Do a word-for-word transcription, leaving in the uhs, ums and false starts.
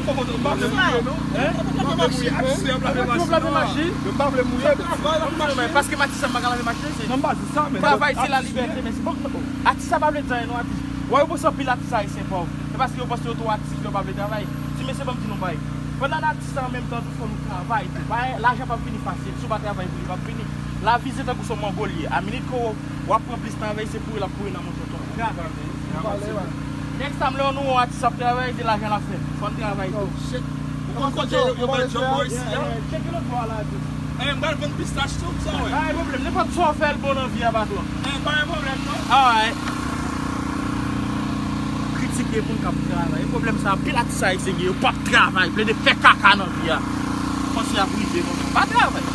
M pa vle mouye, non. M pa vle mouye. Atis yo ap lave machin. Yo pa vle mouye. Travay, la machin. Paske m atis, m pa ka lave machin, se. Non, m pa di sa, men travay, se lalibète, men se bon. Atis sa pa vle di anyen, non, atis. Wè, yo panse anpil atis ayisyen pòv. Se paske yo panse yo twò atis, yo pa vle travay. Ti mesye, ban m di nou bay. Pandan n atis sa, an menm tan, tou fò nou travay tou. Bay, lajan p ap vini fasil. Si w pa travay pou li, l p ap vini. Lavi se tankou se yon mango l ye. A minit ke w W ap pran plis travay, se pouri l ap pouri nan mouton tonton. Next time, lè nou wè yon atis ap travay, se lajan l ap fè. Fò n travay tou. Ou konn kote yo bay djòb bò isi a? Tcheke lòt bò a la tou. Eh, m pral vann pistach tou, sa w wè. Pa gen pwoblèm, nenpòt sa w fè, l bon nan vi a, patwon. Eh, pa gen pwoblèm, non. Alright. Kritike moun k ap travay. E pwoblèm sa, anpil atis ayisyen gen, yo p ap travay, plede fè kaka nan vi a. Panse y ap rive konsa. Pa travay.